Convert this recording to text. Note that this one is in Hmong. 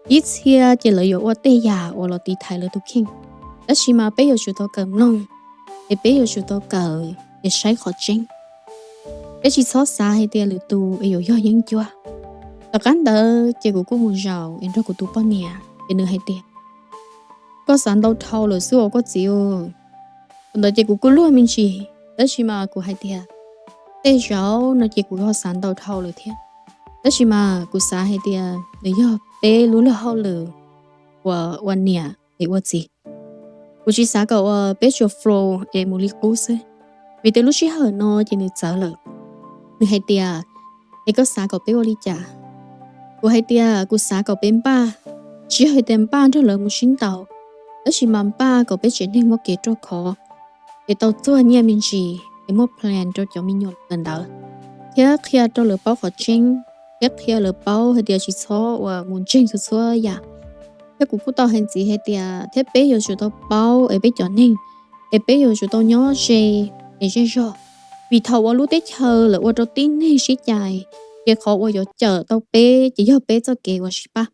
Ib txhia ces lawv yuav ua tej yam uas los tiv thaiv lawv tus kheej, tab sis mas peb yuav tsum tau kawm mloog, es peb yuav tsum tau kawm es saib qhov tseeb. Peb tsis txhob xav hais tias lwm tus es yuav yog yeeb ncuab. Tom qab ntawd ces kuv kuj mus zaum es nrog kuv tus poj niam, ces nws hais tias, koj xav ntau dhau lawm xwb os koj txiv. Thaum ntawd ces kuv kuj luag me ntsis, tab sis mas kuv hais tias, tej zaum no ces kuv ho xav ntau dhau lawm thiab, tab sis mas kuv xav hais tias nws yog peb lub luag hauj lwm uas ua niam es ua txiv. Kuv tsis xav kom uas peb tsuas flow es mus li qub xwb, vim tias lub sij hawm no ces nws txawv lawm. Nws hais tias, es koj xav kom peb ua li cas? Kuv hais tias kuv xav kom peb npaj, tsis yog hais tias npaj nrog lawv mus sib ntaus, tab sis mas npaj kom peb tsev neeg muaj kev ruaj khov, es tau txuag nyiaj me ntsis, es muaj plan rau cov me nyuam ntawd, thiab qhia rau lawv paub qhov tseeb, thiab qhia lawv paub hais tias tsis txhob uas mus ntseeg txhua txhua yam. Thiab kuv kuj tau hais ntxiv hais tias thiab peb yuav tsum tau paub es peb cov neeg, es peb yuav tsum tau nyob ze es zej zog, vim thaum uas lub teb chaws lawv ua rau tib neeg sib cais, ces qhov uas yuav cawm tau peb ces yog peb txoj kev uas sib pab.